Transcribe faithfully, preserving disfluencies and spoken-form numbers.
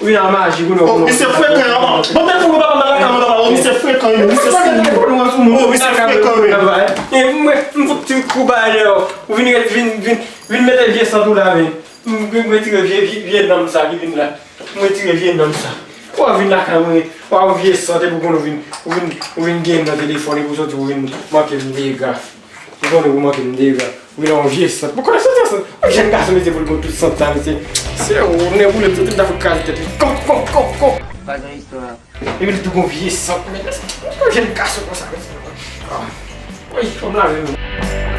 Ou vin a maji, konnen. Oh, misye frekan, an. Bon, men pou papa m lakay mwen, papa, oh, misye frekan, wi, misye sou moun. Oh, misye frekan, wi. E mwen, m fout ti kou ba lè, ou vin, vin, vin, vin mete vye sant ou la, vin. M, m retire vye, vye, vye nanm sa ki vin la. M retire vye nanm sa. Ou vin lakay mwen, ou vye sant, epi ou konnen ou vin, ou vin, ou vin gen nan telefòn, epi ou soti, ou vin manke m dega. Ou konnen ou manke m dega. Ou vin yon vye sant. Ou konnen sant, sant. Yon jèn gason, mesye, pou l gen tout sant sa, mesye. Se ou, nèg ou, lè m soti, m ta fout kraze tèt li. Kòk, kòk, kòk, kòk. Pa gen istwa. Epi l tou gon vye sant, men yon jèn gason konsa, mesye. Ah. Woy, fanm la menm.